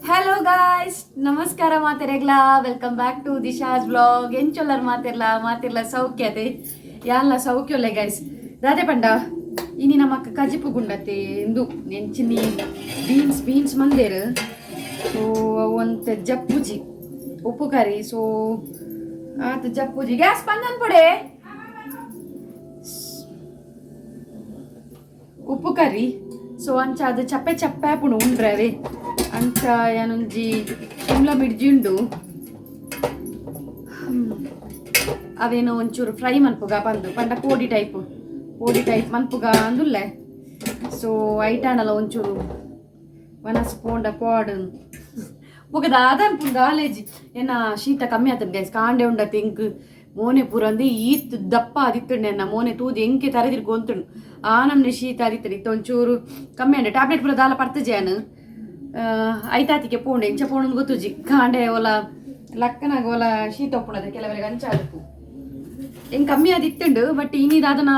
Hello guys, ನಮಸ್ಕಾರ ಮಾತೆರೆಗ್ಲಾ. Welcome back to Disha's vlog. ಎಂಚೊಲ್ಲರ್ ಮಾತಿರ್ಲಾ ಮಾತಿರ್ಲ ಸೌಖ್ಯತೆ ಯಾನ್ಲ ಸೌಖ್ಯೊಲ್ಲೆ ಗೈಸ್. ದಾದೆ ಪಂಡ ಇನಿ ನಮಕ್ ಕಜಿಪು ಗುಂಡತೆ ಇಂದು ಎಂಚಿನಿ ಬೀನ್ಸ್ ಬೀನ್ಸ್ ಮಂದೇರು. ಸೊ ಒಂತೆ ಜಪ್ಪುಜಿ ಉಪ್ಪು ಕರಿ. ಸೊ ಆತ ಜಪ್ಪುಜಿ ಗ್ಯಾಸ್ ಬಂದನ್ ಪೊಡೆ ಉಪ್ಪು ಕರಿ. ಸೊ ಅಂಚ ಅದು ಚಪ್ಪೆ ಚಪ್ಪೆ ಆಪುಂಡು ಉಂಡ್ರವೆ. ಅಂಚ ಯಾನೊಂಜಿ ಶಿಮ್ಲಾ ಮಿರ್ಚಿ ಉಂಡು, ಅವೇನೋ ಒಂಚೂರು ಫ್ರೈ ಮನ್ಪುಗ ಪಂದು ಪಂಡ ಪೋಡಿ ಟೈಪ್, ಪೋಡಿ ಟೈಪ್ ಮನ್ಪುಗ ಅಂದುಲ್ಲೆ. ಸೊ ಐಟಾಣಲ ಒಂಚೂರು ವನಸ್ ಪೋಂಡ ಪಾಡ್ ಬೊಕ ದಾದ ಅನ್ಪುಂಡು ದಾಲೇಜಿ. ಎನ್ನ ಶೀತ ಕಮ್ಮಿ ಆತಂಡ್ ಗೈಸ್. ಕಾಂಡೆ ಉಂಡ ತಿಂಕ್ ಮೋನೆ ಪೂರ ಅಂದು ಈತ್ ದಪ್ಪ ಆದಿತ್ತುಂಡು. ಎನ್ನ ಮೋನೆ ತೂದು ಎಂಕೆ ತರೆದಿರ್ ಗೊಂತುಂಡು. ಆ ನಮ್ನೆ ಶೀತ ಆದಿತ್ತುಂಡು. ಇತ್ತ ಒಂಚೂರು ಕಮ್ಮಿ ಅಂಡೆ. ಟ್ಯಾಬ್ಲೆಟ್ ಪೂರ ದಾಲ ಪರ್ತಜಾನು. ಐತಾತಿಗೆ ಪೋಂಡು ಎಂಚ ಪೋಂಡು ಗೊತ್ತುಜಿ. ಕಾಂಡೆ ಓಲ ಲಕ್ಕನಾಗ ಓಲ ಶೀತ ಉಪ್ಪುಂಡದೆ ಕೆಲವರಿಗೆ ಅಂಚ ಆದಿಪ್ಪು. ಹೆಂಗ್ ಕಮ್ಮಿ ಆದಿತ್ತುಂಡು. ಬಟ್ ಇನಿ ದಾದನ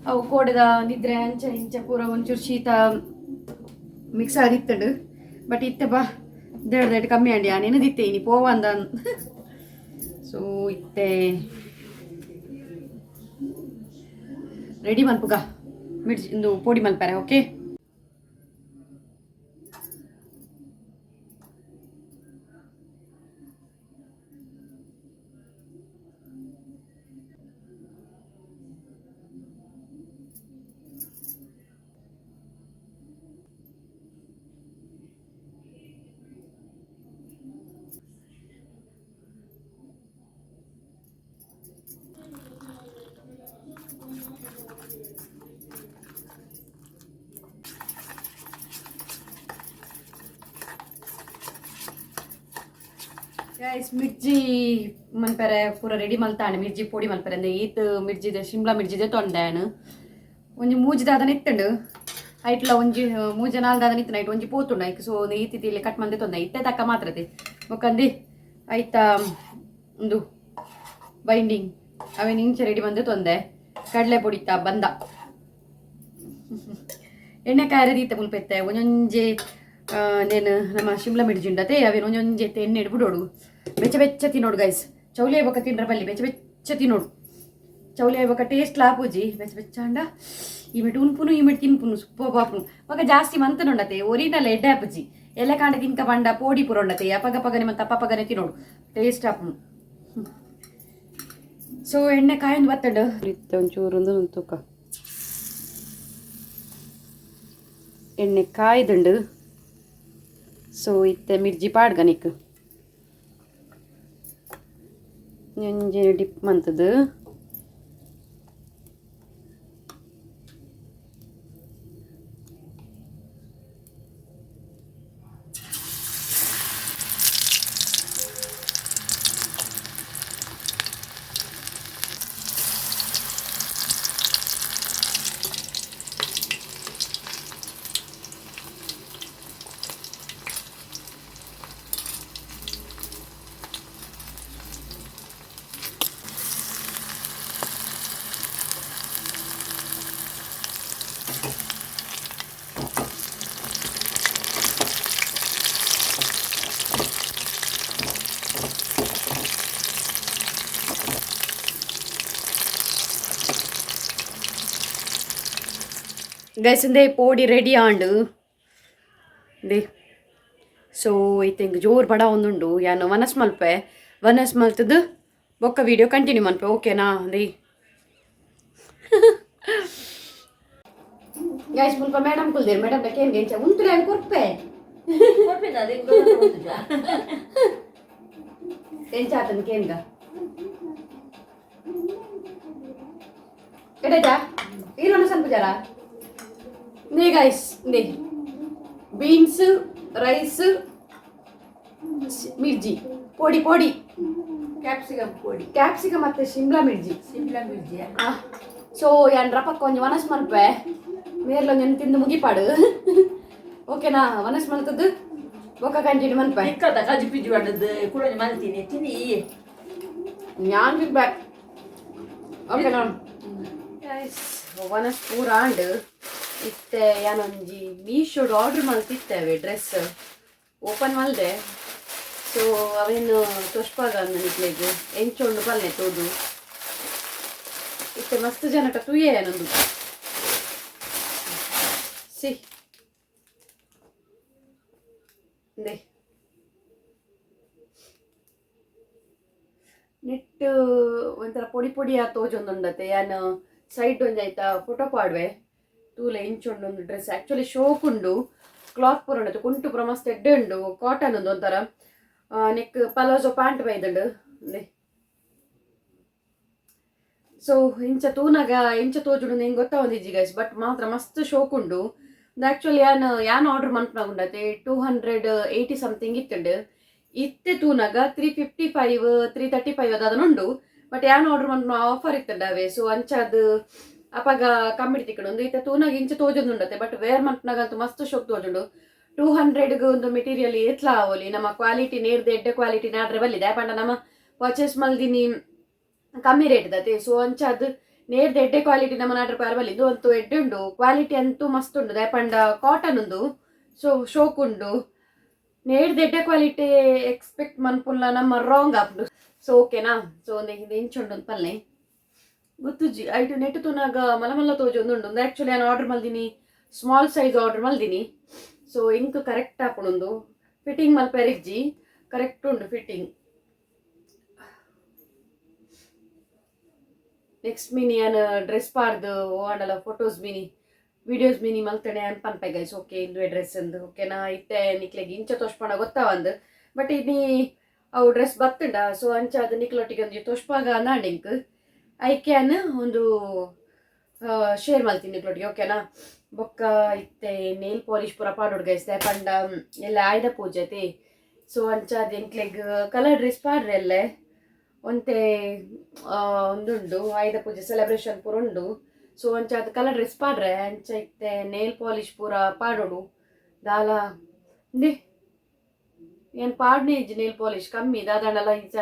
ಅವು ಕೋಡೆದ ನಿದ್ರೆ ಅಂಚ ಇಂಚ ಪೂರ ಒಂಚೂರು ಶೀತ ಮಿಕ್ಸ್ ಆದಿತ್ತುಂಡು. ಬಟ್ ಇತ್ತೆ ಬಾ ದೇಡ್ ದೇಡ್ ಕಮ್ಮಿ ಅಂಡಿ ನೆನದಿತ್ತೆ ಇನಿ ಪೋವಂದ. ಸೊ ಇತ್ತೆ ರೆಡಿ ಮನ್ಪುಗ ಮಿರ್ಚಿ ಇಂದು ಪೊಡಿ ಮಲ್ಪಾರೆ. ಓಕೆ ಗೈಸ್, ಮಿರ್ಚಿ ಮನ್ಪೆರೆ ಪೂರ ರೆಡಿ ಮಲ್ತಾಂಡೆ. ಮಿರ್ಚಿ ಪೊಡಿ ಮಲ್ಪೆರೆ ಅಂದೆ ಈತ್ ಮಿರ್ಚಿದ ಶಿಮ್ಲಾ ಮಿರ್ಚಿದೆ ತೊಂಡೆ. ಒಂಜಿ ಮೂಜಿ ದಾದನ ಇತ್ತುಂಡು. ಐಟ್ಲ ಒಂಜಿ ಮೂಜಿ ನಾಲ್ ದಾದನ ಇತ್ತು. ನೈಟ್ ಒಂಜಿ ಪೋತುಂಡು ಐಕ್. ಸೊ ಈತಿ ಇಲ್ಲಿ ಕಟ್ ಮಂದೆ ತೊಂದೆ ಇತ್ತೆ ತಕ್ಕ ಮಾತ್ರತೆ. ಬೊಕ್ಕಂದಿ ಐತ ಒಂದು ಬೈಂಡಿಂಗ್ ಅವೇನು ಇಂಚ ರೆಡಿ ಬಂದೆ ತೊಂದೆ. ಕಡಲೆ ಪೊಡಿತ ಬಂದ ಎಣ್ಣೆ ಕಾಯರೆ ದೀತ ಮುಲ್ಪೆತ್ತೆ. ಒಂಜೊಂಜಿ ನೇನು ನಮ್ಮ ಶಿಮ್ಲಾ ಮಿರ್ಚಿ ಉಂಡತೆ ಅವೇನು ಒಂಜೊಂಜಿ ಎತ್ತೆ ಎಣ್ಣೆ ಇಡ್ಬಿಡೋಡು. ಬೆಚ್ಚ ಬೆಚ್ಚ ತಿನ್ನೋಡು ಗೈಸ್. ಚೌಲಿ ಬೊಕ್ಕ ತಿಂಡ್ರ ಬಲ್ಲಿ, ಬೆಚ್ಚ ಬೆಚ್ಚ ತಿನ್ನೋಡು. ಚೌಲಿ ಬೊಕ್ಕ ಟೇಸ್ಟ್ ಲಾಪುಜಿ. ಬೆಚ್ಚ ಬೆಚ್ಚ ಅಂಡ ಈ ಮೆಟ್ ಉನ್ಪುನು, ಈ ಮೆಟ್ ತಿನ್ಪುನು, ಸುಪ್ಪ ಬಾಪುನು. ಬೊಕ ಜಾಸ್ತಿ ಮಂತನುಂಡತೆ ಒರಿನಲ್ಲ ಎಡ್ಡೆ ಆಪುಜಿ. ಎಲ್ಲ ಕಾಂಡ ತಿನ್ಕ ಪಂಡ ಪೋಡಿ ಪೂರ ಉಂಡತೆ. ಅಪಗ ಪಗನೆ ಮತ್ತೆ ಅಪ್ಪ ಪಗನೆ ತಿನ್ನೋಡು, ಟೇಸ್ಟ್ ಆಪುನು. ಸೊ ಎಣ್ಣೆ ಕಾಯೊಂದು ಬತ್ತಂಡು. ಒಂಚೂರು ತೂಕ ಎಣ್ಣೆ ಕಾಯ್ದುಂಡು. ಸೊ ಇತ್ತೆ ಮಿರ್ಜಿ ಪಾಡ್ಗನಿಕ್ ಒಂಜಿ ಡಿಪ್ ಮಂತದು. ಗೈಸ್, ಇಂದೇ ಪೋಡಿ ರೆಡಿ ಆಂಡು they. So ಇತ್ತೆ ಇಂಕ್ ಜೋರು ಬಡ ಒಂದುಂಡು. ಯಾನ್ ವನಸ್ ಮಲ್ಪೆ. ವನಸ್ ಮಲ್ತದ್ದು ಬೊಕ್ಕ ವೀಡಿಯೋ ಕಂಟಿನ್ಯೂ ಮನ್ಪೆ, ಓಕೆನಾ? They guys, ಮುಲ್ಪ ಮೇಡಮ್ ಕುಲ್ದೇರು. ಮೇಡಮ್ ಕೇನ್ ಎಂಚ ಉಂತುಲೆ ಕೊರ್ಪೆ. ಎಂಚ ಆತನ ಕೇನ್ಗ ಎಡಜಾ ಈರೋನ ಸನ್ಪುಜಾರ. ನೇ ಗೈಸ್, ನೇ ಬೀನ್ಸ್ ರೈಸ್ ಮಿರ್ಜಿ ಪೊಡಿ ಪೊಡಿ ಕ್ಯಾಪ್ಸಿಕಮ್ ಪೊಡಿ. ಕ್ಯಾಪ್ಸಿಕಮ್ ಮತ್ತೆ ಶಿಮ್ಲಾ ಮಿರ್ಜಿ. ಸಿಮ್ಲಾ ಮಿರ್ಜಿ. ಸೊ ಯಾನ್ ರಪಕ್ಕ ಒಂಜಿ ವನಸ್ ಮನ್ಪೆ. ಮೇರ್ಲ ಒಂಜಿ ತಿಂದು ಮುಗಿಪಾಡು, ಓಕೆನಾ? ವನಸ್ ಮಲ್ತದ್ದು ಬೊಕ್ಕ ಕಂಟಿನ್ಯೂ ಮನ್ಪೆ. ಇಕ್ಕದ ಕಜಿ ಪಿಜಿ ಪಂಡದ್ದು ಕುಡೊಂಜಿ ಮಲ್ತೀನಿ ತಿನಿ. ഞാൻ ತಿನ್ಪೆ, ಓಕೆನಾ? ಗೈಸ್, ವನಸ್ ಪೂರ ಆಂಡ್. ಇತ್ತೆ ಯಾನೊಂಜಿ ಮೀಶೋಡ್ ಆರ್ಡರ್ ಮಲ್ತಿತ್ತೇವೆ ಡ್ರೆಸ್. Open ಮಲ್ದೆ. ಸೊ ಅವೇನು ತೊಷ್ಪಾಗ ನಿಕ್ಲೆಗ್ ಎಂಚೊಂಡು ಪಲ್ಲೆ ತೋದು ಇತ್ತೆ ಮಸ್ತ್ ಜನಟ ತೂಯೆ ನಂದು ಸಿ they ನೆಟ್ ಒಂಥರ ಪೊಡಿ ಪೊಡಿ ಆ ತೋಜೊಂದುಂಡತೆ. ಯಾನ್ ಸೈಡ್ ಒಂಜಿ ಐತ ಫೋಟೋ ಪಾಡ್ವೆ ತೂಲೆ ಇಂಚೊಂಡು ಒಂದು ಡ್ರೆಸ್. ಆ್ಯಕ್ಚುಲಿ ಶೋಕ್ ಉಂಡು, ಕ್ಲಾತ್ ಪೂರ ಉಂಡು, ಕುಂಟು ಪೂರ ಮಸ್ತ್ ಎಡ್ಡೆ ಉಂಡು, ಕಾಟನ್ ಉಂದು ಒಂಥರ. ನೆಕ್ ಪಲಾಜೋ ಪ್ಯಾಂಟ್ ಬೈದುಂಡು. ಸೊ ಇಂಚ ತೂನಗ ಇಂಚ ತೋಜುಂಡು ನಿಂಗೆ ಗೊತ್ತಾವೊಂದಿಜ್ಜಿ ಗೈಸ್, ಬಟ್ ಮಾತ್ರ ಮಸ್ತ್ ಶೋಕ್ ಉಂಡು. ಆ್ಯಕ್ಚುಲಿ ಯಾನ್ ಯಾನ್ ಆರ್ಡರ್ ಮನ್ಪುನಾಗುಂಡತೆ 280 ಸಮಥಿಂಗ್ ಇತ್ತುಂಡು. ಇತ್ತೆ ತೂನಗ 355 335 ಅದಾದನುಂಡು. ಬಟ್ ಯಾನ್ ಆರ್ಡರ್ ಮನ್ಪುನ ಆಫರ್ ಇತ್ತುಂಡು ಅವೇ. ಸೊ ಅಂಚಾದ್ ಅಪಗ ಕಮ್ಮಿಡ್ ತಿಕ್ಕುಂಡು. ಇತ್ತೆ ತೂನಗ ಇಂಚ ತೋಜೊಂದುಂಡತೆ, ಬಟ್ ವೇರ್ ಮನ್ಪುನಾಗಂತೂ ಮಸ್ತ್ ಶೋಕ್ ತೋಜುಂಡು. 200 ಒಂದು ಮೆಟೀರಿಯಲ್ ಏತ್ಲಾ ಆವೊಲಿ, ನಮ್ಮ ಕ್ವಾಲಿಟಿ ನೇರ್ದ ಎಡ್ಡೆ ಕ್ವಾಲಿಟಿ ನಾಡ್ರೆ ಬಲ್ಲಿದೆ ಪಂಡ ನಮ್ಮ ಪರ್ಚೇಸ್ ಮಲ್ದಿನಿ ಕಮ್ಮಿ ರೇಟ್ ದತೆ. ಸೊ ಅಂಚಾದ್ ನೇರ್ದ ಎಡ್ಡೆ ಕ್ವಾಲಿಟಿ ನಮ್ಮ ನಾಡ್ರೆ ಪರಬಲ್ಲಿ. ಇದು ಅಂತೂ ಎಡ್ಡೆ ಉಂಡು, ಕ್ವಾಲಿಟಿ ಅಂತೂ ಮಸ್ತ್ ಉಂಡು. ದಾಯೆ ಕಾಟನ್ ಉಂದು, ಸೊ ಶೋಕ್ ಉಂಡು. ನೇರ್ದ ಎಡ್ಡೆ ಕ್ವಾಲಿಟಿ ಎಕ್ಸ್ಪೆಕ್ಟ್ ಮನ್ಪುಲ್ಲ ನಮ್ಮ ರಾಂಗ್ ಆಪುಂಡು. ಸೊ ಓಕೆನಾ? ಸೊ ಒಂದು ಇಂಚುಂಡು ಒಂದು ಪಲ್ಲೆ ಗೊತ್ತುಜ್ಜಿ ಐಟು ನೆಟ್ಟು ತೂನಾಗ ಮಲ ಮಲ್ಲ ತೋಜೊಂದುಂಡು. ಆ್ಯಕ್ಚುಲಿ ನಾನು ಆರ್ಡರ್ ಮಲ್ದಿನಿ small size order ಮಲ್ದಿನಿ. So ink correct ಆಪುಂಡು, ಫಿಟ್ಟಿಂಗ್ ಮಲ್ಪೆರಿಜ್ಜಿ, ಕರೆಕ್ಟ್ ಉಂಡು fitting. Next mini ಯಾನ್ ಡ್ರೆಸ್ ಪಾಡ್ದು ಓಂಡಲ photos mini videos mini ಮಲ್ತಣೆ ಅನ್ ಪನ್ಪೆ ಗೈಸ್. ಓಕೆ, ಇಂದುವೆ ಡ್ರೆಸ್ ಅಂದು ಓಕೆನಾ? ಇತ್ತೆ ನಿಕ್ಲೆಗ್ ಇಂಚ ತೋಷ್ಪಣ ಗೊತ್ತಾವಂದು, ಬಟ್ ಇನಿ ಅವು ಡ್ರೆಸ್ ಬತ್ತುಂಡ. ಸೊ ಅಂಚ ಅದು ನಿಕ್ಲೊಟ್ಟಿಗೆ ಒಂಜಿ ತೋಷ್ಪಾಗ ಅಂದಾಂಡ್ ಇಂಕ್ ಐಕ್ಯಾನ್ ಒಂದು ಶೇರ್ ಮಲ್ತೀನಿ ನಿಕ್ಲೊಟ್ಟಿಗೆ, ಓಕೆನಾ? ಬೊಕ್ಕ ಇತ್ತೆ ನೇಲ್ ಪಾಲಿಶ್ ಪೂರ ಪಾಡೋಡು ಗೈಸ್, ಪಂಡ ಎಲ್ಲ ಆಯುಧ ಪೂಜೆ ಐತಿ. ಸೊ ಅಂಚ ಅದು ಎಂಕ್ಲೆಗ್ ಕಲರ್ ಡ್ರೆಸ್ ಪಾಡ್ರೆ ಎಲ್ಲೆ ಒಂತೆ ಒಂದುಂಡು ಆಯುಧ ಪೂಜೆ ಸೆಲೆಬ್ರೇಷನ್ ಪೂರ ಉಂಡು. ಸೊ ಅಂಚ ಅದು ಕಲರ್ ಡ್ರೆಸ್ ಪಾಡ್ರೆ ಅಂಚ ಇತ್ತೆ ನೇಲ್ ಪಾಲಿಶ್ ಪೂರ ಪಾಡೋಡು ದಾಲ ಇಂದೆ ಏನು ಪಾಡ್ನೆ ಇಜ್ಜಿ ನೇಲ್ ಪಾಲಿಶ್ ಕಮ್ಮಿ ದಾದಾಂಡಲ ಇಂಚ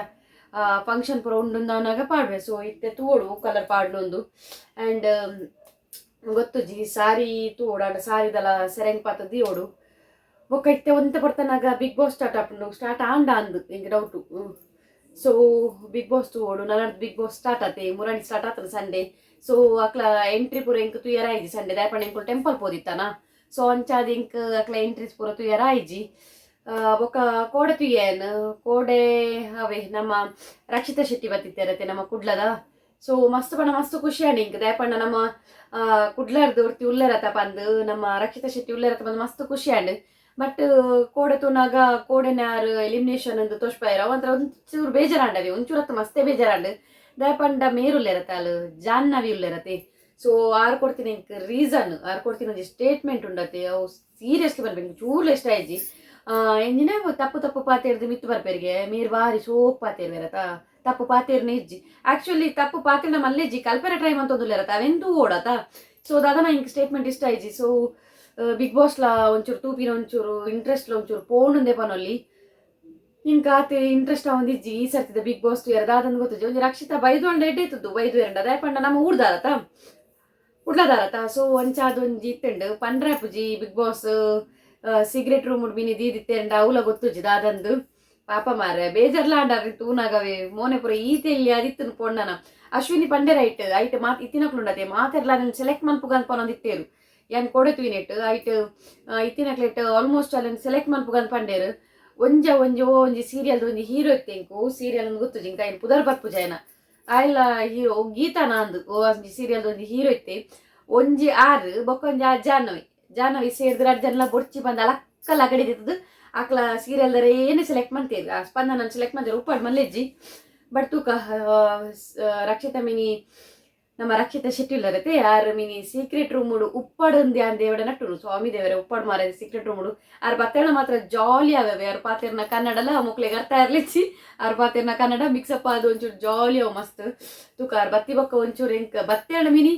ಫಂಕ್ಷನ್ ಪೂರ ಉಂಡುಂದಾನಾಗ ಪಾಡ್ವೆ. ಸೊ ಇತ್ತೆ ತೂವೊಡು ಕಲರ್ ಪಾಡ್ನೊಂದು. ಆ್ಯಂಡ್ ಗೊತ್ತುಜಿ ಸಾರಿ ತೂವೊಡು ಅಂಡ ಸಾರಿದಲ ಸೆರೆಂಗ್ ಪಾತ ದಿಯೋಡು. ಬೊಕ್ಕ ಇತ್ತೆ ಒಂತೆ ಪೊರ್ತನಾಗ big boss start ಆಪುಂಡು, ಸ್ಟಾರ್ಟ್ ಆಂಡ ಅಂದು ಎಂಕ್ doubt. So big boss ತೂವೊಡು. ನನರ್ದು big boss start ಆತೆ ಮುರಾಣಿ ಸ್ಟಾರ್ಟ್ ಆತನ ಸಂಡೇ. ಸೊ ಅಕ್ಲ ಎಂಟ್ರಿ ಪೂರ ಎಂಕ್ ತುಯರ ಆಯ್ಜಿ ಸಂಡೇ, ದಾಯಪಂಡ ಎಂಕುಲು ಟೆಂಪಲ್ ಪೋದಿತ್ತಾನ. ಸೊ ಅಂಚಾದ್ ಎಂಕ್ ಅಕ್ಲ ಎಂಟ್ರೀಸ್ ಪೂರ ತುಯರ ಆಯ್ಜಿ. ಬೊಕ್ಕ ಕೋಡೆ ತುಯ್ಯನ್ ಕೋಡೆ ಅವೇ ನಮ್ಮ ರಕ್ಷಿತಾ ಶೆಟ್ಟಿ ಬತ್ತಿತ್ತರತೆ ನಮ್ಮ ಕುಡ್ಲದ. ಸೊ ಮಸ್ತ್ ಪಂಡ ಮಸ್ತ್ ಖುಷಿ ಆಂಡ್ ಇಂಕ್, ದಾಯಪಂಡ ನಮ್ಮ ಕುಡ್ಲಾರ್ದು ಒರ್ತಿ ಉಲ್ಲೆರತ ಪಂದ್ ನಮ್ಮ ರಕ್ಷಿತಾ ಶೆಟ್ಟಿ ಉಲ್ಲೆರತ ಬಂದು ಮಸ್ತ್ ಖುಷಿ ಆಂಡ್. ಬಟ್ ಕೋಡೆ ತೂನಾಗ ಕೋಡೆನಾರ್ ಎಲಿಮಿನೇಷನ್ ಅಂದು ತೋಷ್ಪಾಯರ ಒಂಥರ ಒಂಚೂರು ಬೇಜಾರಾಂಡವಿ, ಒಂಚೂರತ್ತು ಮಸ್ತೆ ಬೇಜಾರಾಂಡ್. ದಾಯಪಂಡ ಮೇರುಲ್ಲೆರತ ಅಲ್ ಜಾಹ್ನವಿ ಉಲ್ಲೆರತೆ. ಸೊ ಆರ್ ಕೊಡ್ತೀನಿ ಇಂಕ್ ರೀಸನ್, ಆರ್ ಕೊಡ್ತೀನಿ ಒಂಜಿ ಸ್ಟೇಟ್ಮೆಂಟ್ ಉಂಡತೆ, ಅವು ಸೀರಿಯಸ್ಲಿ ಬರ್ಬೇಕು ಚೂರ್ಲು ಇಷ್ಟ ಆಯ್ಜಿ. ಎಂಜಿನ ತಪ್ಪು ತಪ್ಪು ಪಾತೇರ್ದು ಮಿತ್ತು ಬರ್ಪೇರಿಗೆ ಮೀರ್ ಬಾರಿ ಸೋಕ್ ಪಾತೇರ್ವೇರತ ತಪ್ಪು ಪಾತೇರ್ನೆ ಇಜ್ಜಿ. ಆಕ್ಚುಲಿ ತಪ್ಪು ಪಾತೇರ್ನ ಮಲ್ಲೆಜ್ಜಿ ಕಲ್ಪೆರ ಟ್ರೈ ಮಂತೊಂದುಲ್ಲೆರತ ಅವೆಂತೂ ಓಡತ. ಸೊ ದಾದನ ಇಂಕ್ ಸ್ಟೇಟ್ಮೆಂಟ್ ಇಷ್ಟ ಆಯ್ಜಿ. ಸೊ ಬಿಗ್ ಬಾಸ್ಲ ಒಂಚೂರು ತೂಪಿನ ಒಂಚೂರು ಇಂಟ್ರೆಸ್ಟ್ಲ ಒಂಚೂರು ಪೋಣುಂದೆ ಪನೊಲ್ಲಿ ಇಂಕ ಆತೆ ಇಂಟ್ರೆಸ್ಟ್ ಆವೊಂದಿಜ್ಜಿ ಈ ಸರ್ತಿದ ಬಿಗ್ ಬಾಸ್ ತುಯರ ದಾದಂದು ಗೊತ್ತುಜ್ಜಿ. ಒಂಜಿ ರಕ್ಷಿತಾ ಬೈದು ಅಂಡ ಎಡ್ಡೆ ಇತ್ತದ್ದು ಬೈದು ಎರಡ, ದಾಯಪಂಡ ನಮ್ಮ ಊರ್ದಾರತ ಉಡ್ಲದಾರತ. ಸೊ ಒಂಚಾದ ಒಂಜಿ ಇತ್ತುಂಡು ಪಂಡ್ರಾಪುಜಿ big boss cigarette room mini ದೀದಿತ್ತೆಂಡ ಅವಲ ಗೊತ್ತುಜ್ಜಿ ದಾದಂದು. ಪಾಪ ಮಾರ್ರೆ ಬೇಜಾರ್ಲಾಂಡಾರಿ ತೂನಾಗವೆ ಮೋನೆ ಪೂರ ಈತೆಲ್ಲಿ ಅದಿತ್ತನು ಪೊಣ್ಣನ. ಅಶ್ವಿನಿ ಪಂಡೆ ರೈಟ್ ಐಟ್ ಮಾತ್ ಇತ್ತಿನಕ್ಲುಂಡತೆ ಮಾತೆರ್ಲ ಸೆಲೆಕ್ಟ್ ಮನ್ಪುಗಂತ ಪನೊಂದಿತ್ತೇರು ಯಾನ್ ಕೊಡೆ ತೂಯಿನೆಟ್ ಐಟ್ ಇತ್ತಿನಕ್ಲೆಟ್ ಆಲ್ಮೋಸ್ಟ್ ಅಲ್ಲನ್ ಸೆಲೆಕ್ಟ್ ಮನ್ಪುಗಂತ ಪಂಡೇರು. ಒಂಜ ಒಂಜಿ ಓ ಒಂಜಿ ಸೀರಿಯಲ್ ಒಂಜಿ ಹೀರೋ ಇತ್ತೆ ಇಂಕು ಸೀರಿಯಲ್ ಒಂದು ಗೊತ್ತುಜಿ ಇಂಕ ಐನ್ ಪುದರ್ ಬರ್ಪುಜ ಆಯ್ಲ ಹೀರೋ ಗೀತಾ ನಾಂದು ಓ ಒಂಜಿ ಸೀರಿಯಲ್ ಒಂಜಿ ಹೀರೋ ಇತ್ತೆ. ಒಂಜಿ ಆರು ಬೊಕ್ಕ ಒಂಜಿ ಆ ಜಾಹ್ನವಿ ಜಾಹ್ನವಿ ಸೇರಿದ್ರೆ ರಡ್ಡ್ ಜನಲ ಬೊಡ್ಚಿ ಬಂದ ಅಲಕ್ಕಲ ಅಗಡಿದಿತ್ತದು ಅಕ್ಲ ಸೀರಿಯಲ್ ಏನು ಸೆಲೆಕ್ಟ್ ಮಂತೇರು ಆ ಸ್ಪಂದನ ಸೆಲೆಕ್ಟ್ ಮಂತೇರು ಉಪ್ಪಾಡು ಮಲ್ಲೆಜ್ಜಿ. ಬಟ್ ತೂಕ ರಕ್ಷಿತಾ ಮಿನಿ ನಮ್ಮ ರಕ್ಷಿತಾ ಶೆಟ್ಟಿ ಉಲ್ಲರತೆ ಆರು mini secret room ಉಪ್ಪಾಡುಂದಿ an ದೇವಡ ನಟ್ಟುನು ಸ್ವಾಮಿ ದೇವರೇ ಉಪ್ಪಾಡು ಮಾರ ಸೀಕ್ರೆಟ್ ರೂಮುಡು ಆರ್ ಬತ್ತೇಳ ಮಾತ್ರ ಜಾಲಿ ಆವೆ. ಆರ್ ಪಾತೆರ್ನ ಕನ್ನಡಲ ಮೊಕ್ಲೆಗ್ ಅರ್ಥ ಇರ್ಲಿಚ್ಚಿ, ಆರ್ ಪಾತೆರ್ನ ಕನ್ನಡ ಮಿಕ್ಸಪ್ ಆದ್ ಒಂಚೂರು ಜಾಲಿ ಅವು ಮಸ್ತ್. ತೂಕ ಆರ್ ಬತ್ತಿ ಬೊಕ್ಕ ಒಂಚೂರು ಎಂಕ್ ಬತ್ತೇಳ ಮಿನಿ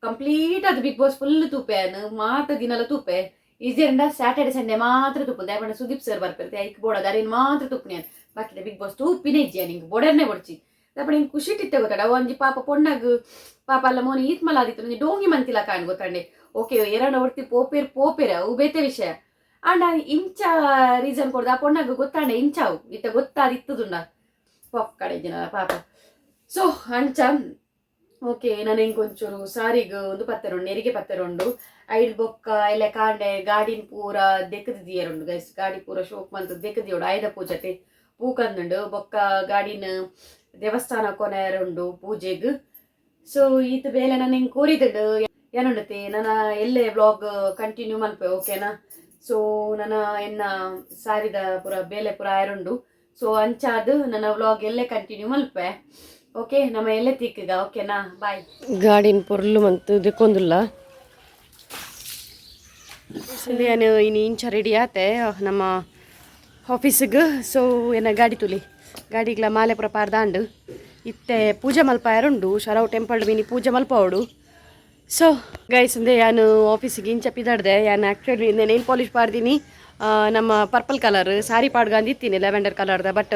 ಕಂಪ್ಲೀಟ್ ಅದು big boss full ತೂಪೆ ಮಾತ ದಿನಲ ತೂಪೆ. ಈಜೆಂಡ ಸ್ಯಾಟರ್ಡೆ ಸಂಡೇ ಮಾತ್ರ ತೂಪು, ದಾಯಪಂಡ ಸುದೀಪ್ ಸರ್ ಬರ್ಪೆರ್ತೆ ಐಕ್ ಬೋಡದ ಅರೇನ್ ಮಾತ್ರ ತೂಪುನಿ. ಬಾಕಿದ ಬಿಗ್ ಬಾಸ್ ತೂಪಿನೇ ಇಜ್ಜಿ ನಿಂಗೆ ಬೋಡರ್ನೆ ಬೊಡ್ಚಿ. ದಾಯಪಂಡ ಹಿಂಗೆ ಖುಷಿ ಇತ್ತೆ ಗೊತ್ತಾಡ ಒಂಜಿ ಪಾಪ ಪೊಣ್ಣಗ್ ಪಾಪ ಅಲ್ಲ ಮೋನಿ ಈತ್ ಮಲ ಆದಿತ್ತು ಒಂಜಿ ಡೋಂಗಿ ಮಂತಿಲ ಕಾಣ್ ಗೊತ್ತಂಡೆ. ಓಕೆ ಎರಡ ಒರ್ತಿ ಪೋಪೇರ್ ಪೋಪೇರ ಅವು ಬೇತೆ ವಿಷಯ. ಆಂಡ ಇಂಚ ರೀಸನ್ ಕೊಡ್ದು ಆ ಪೊಣ್ಣಗ್ ಗೊತ್ತಾಂಡ ಇಂಚಾವು ಇತ್ತ ಗೊತ್ತಾದ ಇತ್ತದುಂಡ ಪೊಕ್ಕಡೆ ಜನ ಪಾಪ. ಸೊ ಅಂಚ ಓಕೆ ನಾನು ಇಂಕೊಂಚೂರು ಸಾರಿಗ್ ಒಂದು ಪತ್ತೆರುಂಡು ನೆರಿಗೆ ಪತ್ತೆರುಂಡು ಐಡ್ ಬೊಕ್ಕ ಇಲ್ಲ ಕಾಂಡೆ ಗಾಡಿನ ಪೂರ ದೆಕ್ಕದಿಯರುಂಡು ಗೈಸ್. ಗಾಡಿ ಪೂರ ಶೋಕ್ ಮಂತ್ ದೆಕ್ಕದಿಯೋಡು ಆಯ್ದ ಪೂಜತೆ ಪೂಕಂದುಂಡು ಬೊಕ್ಕ ಗಾಡಿನ ದೇವಸ್ಥಾನ ಕೊನೆಯರುಂಡು ಪೂಜೆಗ್. ಸೊ ಈತ ಬೇಲೆ ನಾನು ಹಿಂಗೆ ಕೋರಿದುಂಡು ಏನುಂಡತೆ ನನ್ನ ಎಲ್ಲೆ ವ್ಲಾಗ್ ಕಂಟಿನ್ಯೂ ಮಲ್ಪೆ ಓಕೆನಾ. ಸೊ ನನ್ನ ಎನ್ನ ಸಾರಿದ ಪೂರ ಬೇಲೆ ಪೂರ ಆಯರುಂಡು. ಸೊ ಅಂಚಾದ್ ನನ್ನ ವ್ಲಾಗ್ ಎಲ್ಲೆ ಕಂಟಿನ್ಯೂ ಮಲ್ಪೆ ಓಕೆ. ನಮ್ಮ ಎಲ್ಲೆ ತಿಕ್ಕಗ ಓಕೆನಾ, ಬಾಯ್. ಗಾಡಿನ ಪೊರ್ಲು ಮಂತು ದಿಕ್ಕೊಂದುಲ್ಲ ನಾನು ಇನ್ನು ಇಂಚ ರೆಡಿ ಆತೆ ನಮ್ಮ ಆಫೀಸಿಗೆ. ಸೊ ಏನ ಗಾಡಿ ತುಲಿ ಗಾಡಿಗ್ಲ ಮಾಲೆ ಪೂರ ಪಾರ್ದಾಂಡು ಇತ್ತೆ ಪೂಜೆ ಮಲ್ಪಾಯರುಂಡು ಶರವ್ ಟೆಂಪಲ್ ಮಿನಿ ಪೂಜೆ ಮಲ್ಪಾವಡು. ಸೊ ಗೈಸ್ ಅಂದೆ ಯಾನು ಆಫೀಸಿಗೆ ಇಂಚ ಪಿದಾಡ್ದೆ. ಯಾನು ಆ್ಯಕ್ಚುಲಿ ನೇಲ್ ಪಾಲಿಶ್ ಪಾಡ್ದೀನಿ, ನಮ್ಮ ಪರ್ಪಲ್ ಕಲರ್ ಸಾರಿ ಪಾಡ್ಗಂದಿತ್ತೀನಿ ಲ್ಯಾವೆಂಡರ್ ಕಲರ್ದ, ಬಟ್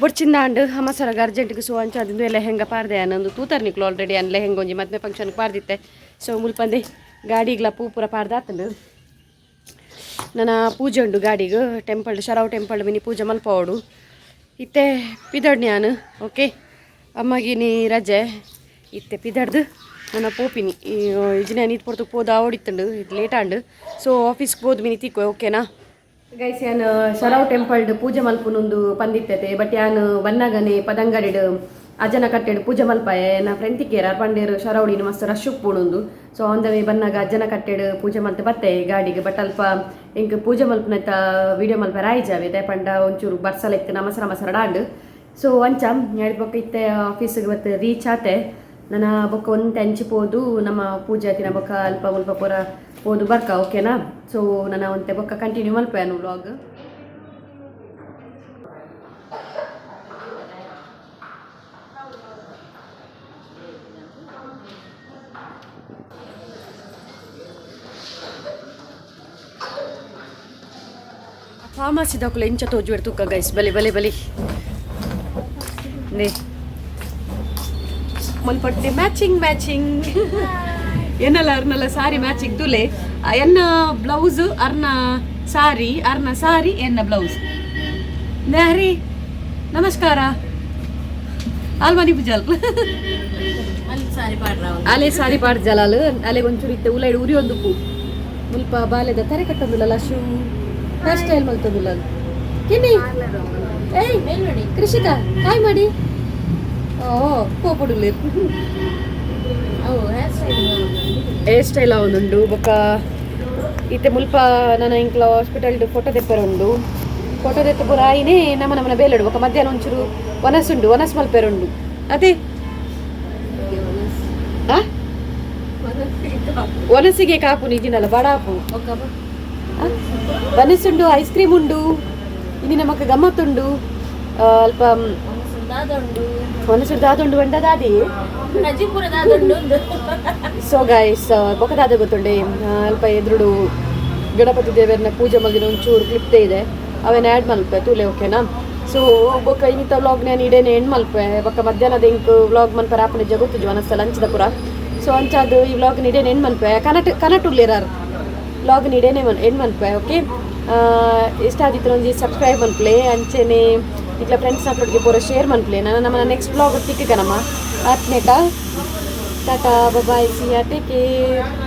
ಬೊಡ್ಚಿಂದಾಂಡ್ ಅಮಸರಗ ಅರ್ಜೆಂಟ್ಗೆ. ಸೊ ಅಂಚ ಅದು ಲೆಹೆಂಗ ಪಾರ್ದೆ ಒಂದು ತೂತರ್ನಿಕ್ಲು ಆಲ್ರೆಡಿ ಅನ್ ಲೆಹೆಂಗ ಒಂಜಿ ಮದ್ಮೆ ಫಂಕ್ಷನ್ಗೆ ಪಾರ್ದಿತ್ತೆ. ಸೊ ಮುಲ್ಪಂದೆ ಗಾಡಿಗ್ಲ ಪೂ ಪೂರ ಪಾರ್ದಾತಂಡು. ನನ್ನ ಪೂಜೆ ಉಂಡು ಗಾಡಿಗೆ ಟೆಂಪಲ್ ಶರಾವ್ ಟೆಂಪಲ್ ಮಿನಿ ಪೂಜೆ ಮಲ್ಪವಡು ಇತ್ತೆ ಪಿದಡ್ ನಾನು ಓಕೆ. ಅಮ್ಮಗಿನಿ ರಜೆ ಇತ್ತೆ ಪಿದಡ್ದು ನನ್ನ ಪೋಪಿನಿ ಇಜ್ಜಿ ನಾನು ಇದು ಪೊರ್ತು ಪೋದು ಆವಡಿತ್ತಂಡು ಇದು ಲೇಟ್ ಆಂಡು. ಸೊ ಆಫೀಸ್ಗೆ ಪೋದು ಮಿನಿ ತಿಕ್ಕು ಓಕೆನಾ ಗೈಸ್. ಯಾನ್ ಶರಾವ್ ಟೆಂಪಲ್ಡ್ ಪೂಜೆ ಮಲ್ಪುನೊಂದು ಪಂದಿತ್ತತೆ, ಬಟ್ ಯಾನ್ ಬನ್ನಗನೆ ಪದಂಗಡಿಡ್ ಅಜನ ಕಟ್ಟೆಡ್ ಪೂಜೆ ಮಲ್ಪಾಯೆ. ನಾ ಫ್ರೆಂಡ್ ತಿಕ್ಕೇರ ಪಂಡೇರು ಶರೌಡಿನ ಮಸ್ತ್ ರಶ್ ಉಪ್ಪುಣುಂದು. ಸೊ ಆನ್ the way ಬನ್ನಾಗ ಅಜ್ಜನ ಕಟ್ಟೆಡ್ ಪೂಜೆ ಮಲ್ತೆ ಬತ್ತೆ ಗಾಡಿಗೆ. ಬಟ್ ಅಲ್ಪ ಎಂಕ್ ಪೂಜೆ ಮಲ್ಪುನೆತ್ತ ವಿಡಿಯೋ ಮಲ್ಪೆರ ಆಯ್ಜಾವೆ ಪಂಡ ಒಂಚೂರು ಬರ್ಸಲ ಇತ್ತು ನಮಸರ ಮಸರ ಡಾಂಡ್. ಸೊ ಅಂಚ ಎರಡು ಬೊಕ್ಕ ಇತ್ತೆ ಆಫೀಸಿಗೆ ಬತ್ತೆ ರೀಚ್ ಆತೆ. ನನ್ನ ಬೊಕ್ಕ ಒಂತೆ ಅಂಚಿ ಪೋದು ನಮ್ಮ ಪೂಜೆ ಆತಿನ ಬೊಕ್ಕ ಅಲ್ಪ ಮುಲ್ಪ ಪೂರ ಪೋದು ಬರ್ಕ ಓಕೆನಾ. ಸೊ ನನ್ನ ಒಂತೆ ಬೊಕ್ಕ ಕಂಟಿನ್ಯೂ ಮಲ್ಪೆ ವ್ಲಾಗ್. ಫಾರ್ಮಸಿ ದಾಕುಲ ಇಂಚ ತೋಜುವೆರ್ ತುಕ್ಕ ಗೈಸ್. ಬಲಿ ಬಲಿ ಬಲಿ ನೇ ಮಲ್ಪಟ್ಟೆ ಮ್ಯಾಚಿಂಗ್ ಮ್ಯಾಚಿಂಗ್ ಏನಲ್ಲ ಅರ್ನಲ್ಲ ಸಾರಿ ಮ್ಯಾಚಿಂಗ್ ತುಲೆ. ಎನ್ನ ಬ್ಲೌಸ್ ಅರ್ನ ಸಾರಿ, ಅರ್ನ ಸಾರಿ ಎನ್ನ ಬ್ಲೌಸ್. ಹರಿ ನಮಸ್ಕಾರ ಆಲ್ಮನಿ ಪೂಜಾಲ್ ಅಲೆ ಸಾರಿ ಪಾಡ್ ಜಲಾಲ್ ಅಲೆ ಒಂಚೂರು ಇತ್ತೆ ಉಲೈಡ್ ಉರಿ ಒಂದು ಪೂ ಮುಲ್ಪ ಬಾಲೆದ ತರೆ ಕಟ್ಟೊಂದುಲ್ಲ ಶೂ ಹೇರ್ ಸ್ಟೈಲ್ ಮಲ್ತೊಂದುಲ್ಲ ಕಿನ್ನಿ. ಏಯ್ ಕೃಷಿಕಾ ಹಾಯ್ ಮಾಡಿ. ಓ ಕೋಪುಡುಲ್ಲೇರ್ ಹೇರ್ ಸ್ಟೈಲ್ ಅವನುಂಡು. ಬೊಕ್ಕ ಇತ್ತೆ ಮುಲ್ಪ ನನ್ನ ಇಂಕ್ಲ ಹಾಸ್ಪಿಟಲ್ ಫೋಟೋ ತೆಪ್ಪರುಂಡು. ಫೋಟೋ ತೆತ್ತ ಪೂರ ಆಯಿನೇ ನಮ್ಮ ನಮ್ಮನ ಬೇಲೆಡು. ಬೊಕ್ಕ ಮಧ್ಯಾಹ್ನ ಒಂಚೂರು ವನಸುಂಡು, ವನಸ್ ಮಲ್ಪೆರುಂಡು. ಅದೇ ವನಸಿಗೆ ಕಾಪು ನಿಜಿನಲ್ಲ ಬಡಾಪು ವನಸುಂಡು, ಐಸ್ ಕ್ರೀಮ್ ಉಂಡು, ಇನ್ನು ನಮಕ್ ಗಮ್ಮತ್ತುಂಡು. ಅಲ್ಪ ವನಸುಂಡು ದಾದುಂಡು ಬಂಡ ದಾದಿ. ಸೊ ಗಾಯ್ಸ್ ಬೊಕ್ಕ ದಾದ ಗೊತ್ತುಂಡೆ ಅಲ್ಪ ಎದುರುಡು ಗಣಪತಿ ದೇವರನ್ನ ಪೂಜೆ ಮಲ್ದಿನ ಒಂಚೂರು ಕ್ಲಿಪ್ತೆ ಇದೆ ಅವೇನು ಆ್ಯಡ್ ಮಲ್ಪೆ ತೂಲೆ ಓಕೆನಾ. ಸೊ ಬೊಕ್ಕ ಇನ್ನಿತ ವ್ಲಾಗ್ ನಾನು ಇಡೇನೆ ಎಂಡ್ ಮಲ್ಪೆ. ಬೊಕ್ಕ ಮಧ್ಯಾಹ್ನದ ಇಂಕ್ ವ್ಲಾಗ್ ಮನ್ಪರ ಆಪುನ ಜಗೊತ್ತುಜು ವನಸ್ಸ ಲಂಚ್ದ ಪೂರ. ಸೊ ಅಂಚಾದ್ ಈ ವ್ಲಾಗ್ ಇಡೇನೆ ಎಂಡ್ ಮಲ್ಪೆ. ಕನಟ್ ಕನಟ್ ಉಲ್ಲೇರಾರ್ ವ್ಲಾಗ್ ಇಡೇನೆ ಎಂಡ್ ಮಲ್ಪೆ ಓಕೆ. ಇಷ್ಟ ಆದಿತ್ತು ಒಂಜಿ ಸಬ್ಸ್ಕ್ರೈಬ್ ಮನ್ಪ್ಲೆ, ಅಂಚೆನೆ ಇಕ್ಲ ಫ್ರೆಂಡ್ಸ್ ನಕ್ಲೊಟ್ಟಿಗೆ ಪೂರ ಶೇರ್ ಮನ್ಪ್ಲೆ. ನಾನು ನಮ್ಮ ನೆಕ್ಸ್ಟ್ ವ್ಲಾಗ್ ತಿಕ್ಕನಮ್ಮ ಆತ್ನೇಟ. Tata bye, see ya, take care.